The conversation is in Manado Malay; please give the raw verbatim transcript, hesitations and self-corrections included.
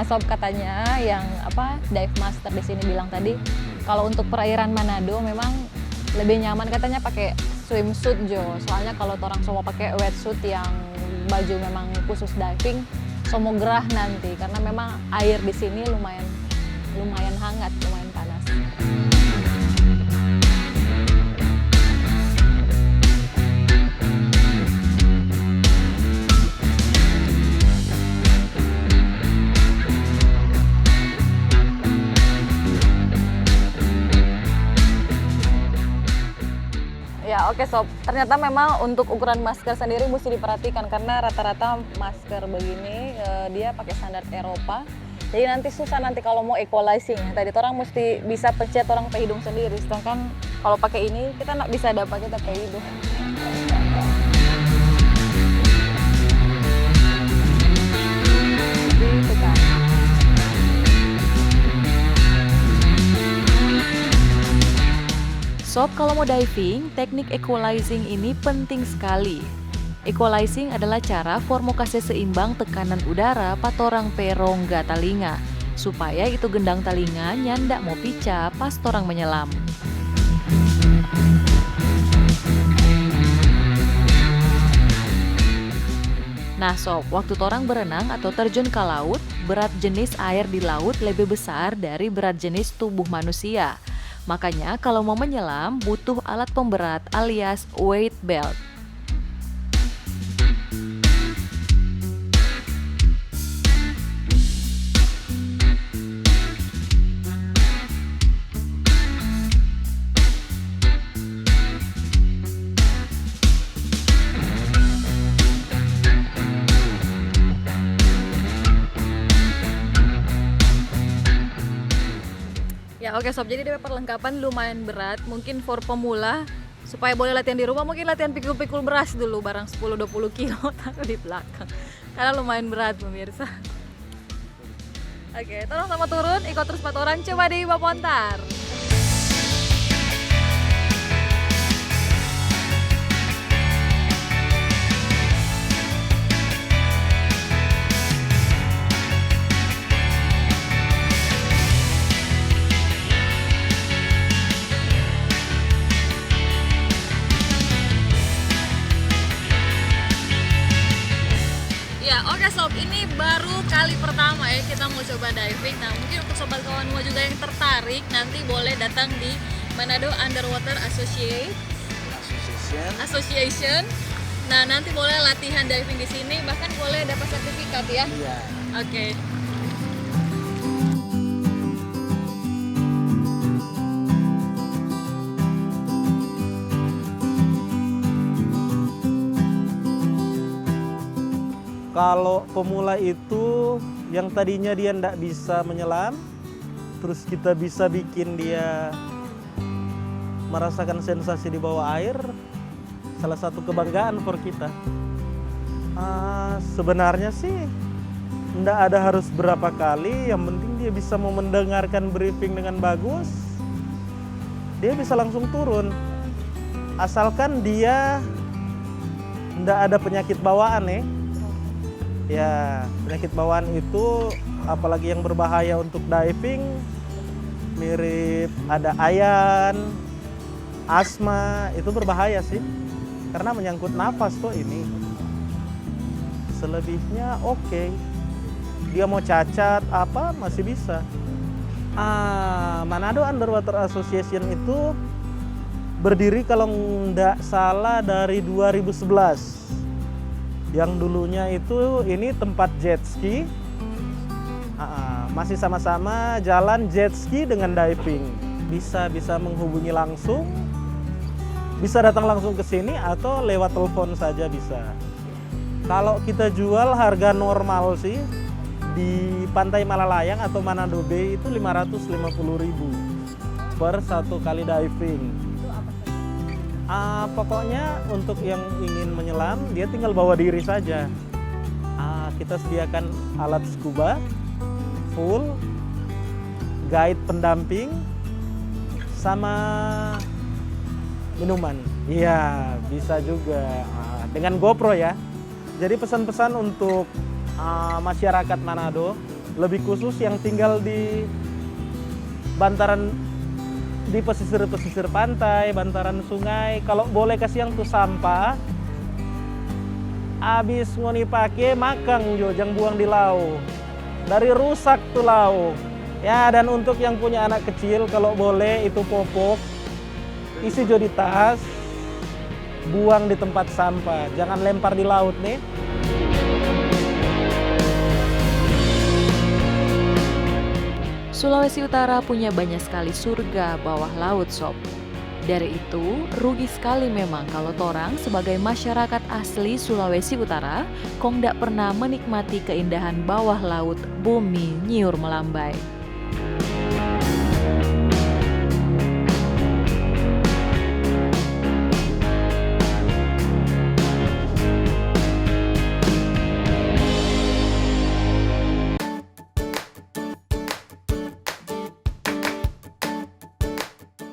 Sob, katanya yang apa, dive master di sini bilang tadi, kalau untuk perairan Manado memang lebih nyaman katanya pakai swimsuit jo. Soalnya kalau torang so mo pakai wetsuit yang baju memang khusus diving, so mo gerah nanti karena memang air di sini lumayan, lumayan hangat, lumayan panas. Ya, oke, Sob. Ternyata memang untuk ukuran masker sendiri mesti diperhatikan karena rata-rata masker begini, eh, dia pakai standar Eropa. Jadi nanti susah nanti kalau mau equalizing. Tadi orang mesti bisa pencet orang pe hidung sendiri, sedangkan kalau pakai ini kita nggak bisa dapat kita pe hidung. Gitu kan. Sob, kalau mau diving, teknik equalizing ini penting sekali. Equalizing adalah cara for mo kase seimbang tekanan udara pa torang pe rongga talinga, supaya itu gendang talinga nyanda mo pica pas torang menyelam. Nah, Sob, waktu torang berenang atau terjun ka laut, berat jenis air di laut lebe besar dari berat jenis tubuh manusia. Makanya, kalau mau menyelam, butuh alat pemberat alias weight belt. Ya, oke, Sob. Jadi, dia perlengkapan lumayan berat. Mungkin for pemula, supaya boleh latihan di rumah, mungkin latihan pikul-pikul beras dulu, barang sepuluh dua puluh kilo, taruh di belakang. Karena lumayan berat, pemirsa. Oke, torang sama turun, iko terus pa torang, coba di Bapontar. Ya, oke, Sob, ini baru kali pertama ya kita mau coba diving. Nah, mungkin untuk sobat kawan semua juga yang tertarik, nanti boleh datang di Manado Underwater Associate Association. Association. Nah, nanti boleh latihan diving di sini, bahkan boleh dapat sertifikat ya. Iya. Oke. Kalau pemula itu yang tadinya dia ndak bisa menyelam, terus kita bisa bikin dia merasakan sensasi di bawah air, salah satu kebanggaan for kita. Ah, sebenarnya sih ndak ada harus berapa kali, yang penting dia bisa mau mendengarkan briefing dengan bagus, dia bisa langsung turun. Asalkan dia ndak ada penyakit bawaan, eh. Ya, penyakit bawaan itu apalagi yang berbahaya untuk diving, mirip ada ayan, asma, itu berbahaya sih. Karena menyangkut napas tuh ini. Selebihnya oke. Dia mau cacat apa masih bisa. Ah, Manado Underwater Association itu berdiri kalau ndak salah dari dua ribu sebelas. Yang dulunya itu ini tempat jet ski. Ah, masih sama-sama jalan jet ski dengan diving. Bisa, bisa menghubungi langsung, bisa datang langsung ke sini atau lewat telepon saja bisa. Kalau kita jual harga normal sih, di Pantai Malalayang atau Manado Bay itu lima ratus lima puluh ribu per satu kali diving. Ah, pokoknya untuk yang ingin menyelam, dia tinggal bawa diri saja. Ah, kita sediakan alat scuba, full, guide pendamping, sama minuman. Iya, bisa juga. Ah, dengan GoPro ya. Jadi pesan-pesan untuk, ah, masyarakat Manado, Lebih khusus yang tinggal di bantaran, di pesisir-pesisir pantai, bantaran sungai, kalau boleh kasiang tu sampah, abis ngoni pake, makang jo, jang buang di lau. Dari rusak tu lau. Ya, dan untuk yang punya anak kecil, kalau boleh itu popok, isi jo di tas, buang di tempat sampah, jangan lempar di laut nih. Sulawesi Utara punya banyak sekali surga bawah laut, sob. Dari itu, rugi sekali memang kalau torang sebagai masyarakat asli Sulawesi Utara kong ndak pernah menikmati keindahan bawah laut bumi Nyiur Melambai.